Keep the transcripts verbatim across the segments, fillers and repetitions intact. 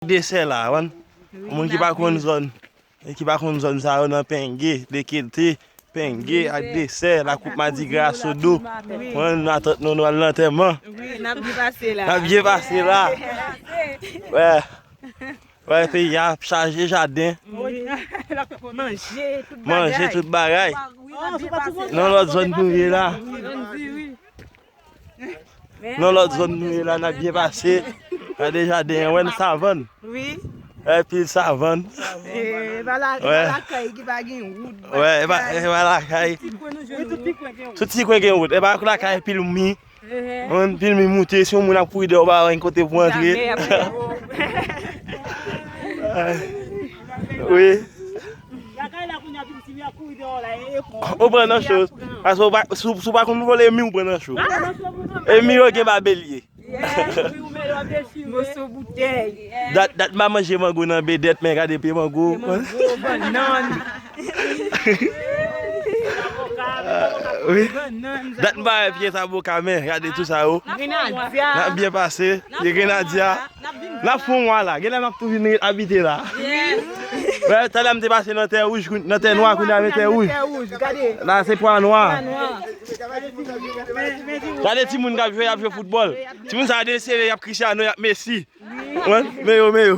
Desè la, wan. Moun ki pa konn zòn, ki pa konn zòn sa yo nan Penge, Dekete, Penge ak Desè, Lakoup Madigra, Sodo. Wan, nou atant nou, nou al lantèman. Wi, n ap byen pase la. N ap byen pase la. Wè. Wè, peyi a ap chaje jaden. Manje, tout bagay. Manje, tout bagay. Nan lòt zòn nou ye la. Nan lòt zòn nou ye la, n ap byen pase. Gade jaden an, wè, n savann. Wi. Wè, pil savann. E pa la, e pa lakay ki pa gen wout. Wè, e pa, e pa lakay. Tout ti kwen gen wout. E pa lakay pil mi. Anpil mi moute, si yon moun ap kouri deyò, w pa wè yon kote pou antre. Wi. Ou pran nan cho. Paske w pa, si, si w pa konn vole mi, ou pran nan cho. E mi yo gen babelye. Dat, dat m pa manje mango nan Bedèt, men gade pye mango. Wi. Dat m pa wè pye zaboka, men gade tout sa yo. N ap byen pase. Ye grenadya. N ap fè yon mwa la. Genlè m ap tou vin abite la. Wè, talè m te pase nan Tè Wouj, nan Tè Nwa, kounye a men Tè Wouj. La, se pwa nwa. Gade timoun k ap jwe, y ap jwe foutbòl. Timoun sa a desere, y ap Cristiano, y ap Messi. Wi. Men yo, men yo.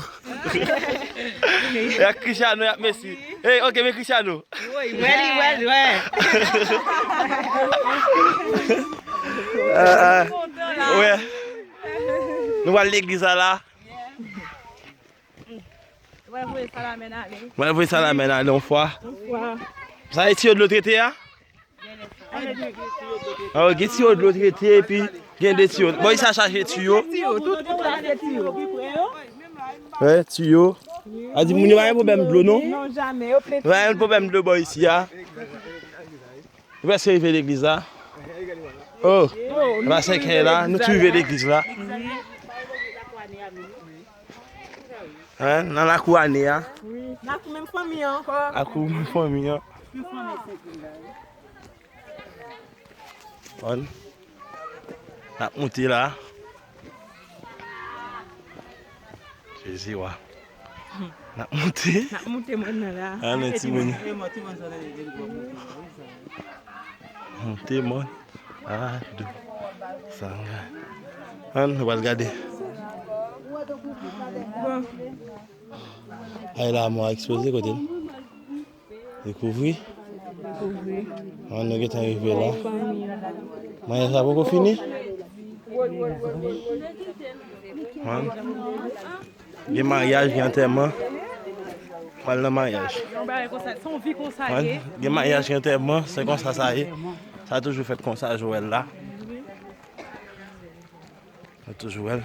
Y ap Cristiano, y ap Messi. Hey, ok, men Cristiano. Wi, wè li, wè li, wè. Ah, ah. Wè. Nou pral legliz la la. Mwen voye Salamèn ale. Mwen voye Salamèn ale yon fwa. Yon fwa. Sa e tiyo dlo trete a? Oh, gen tiyo dlo trete epi gen de tiyo. Bon, sa chaje tiyo. Tiyo, tout, tout la se tiyo. Wè, tiyo. A di moun yo pa gen pwoblèm dlo non. Non, jamè, yo plen. Pa gen pwoblèm dlo bò isi a. Nou prèske rive legliz la. Oh, e pa sèkèy la, nou tou rive legliz la. Hein, nan lakou ane a. Wi. Lakou menm fanmi an ankò. Lakou menm fanmi an. Bon. N ap moute la. Jezi wa. N ap moute. N ap moute mòn nan la. An, nan timoun. Moute mòn. A, dou. Sanga. An, nou pral gade. Bon. Ay la, mò ekspoze kote l. Dekouvri. Dekouvri. An, nou gentan rive la. Maryaj la poko fini? An. Gen maryaj, gen antèman. Pral nan maryaj. Yon bagay konsa, se yon vi konsa ye. An. Gen maryaj, gen antèman, se konsa sa ye. Sa toujou fèt konsa, Joël la. Nou toujou wè l.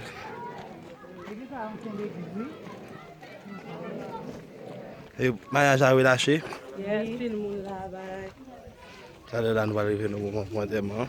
E maryaj la relache. Yes, pil moun la, bay. Talè la, nou pral rive nan moman pou antèman an.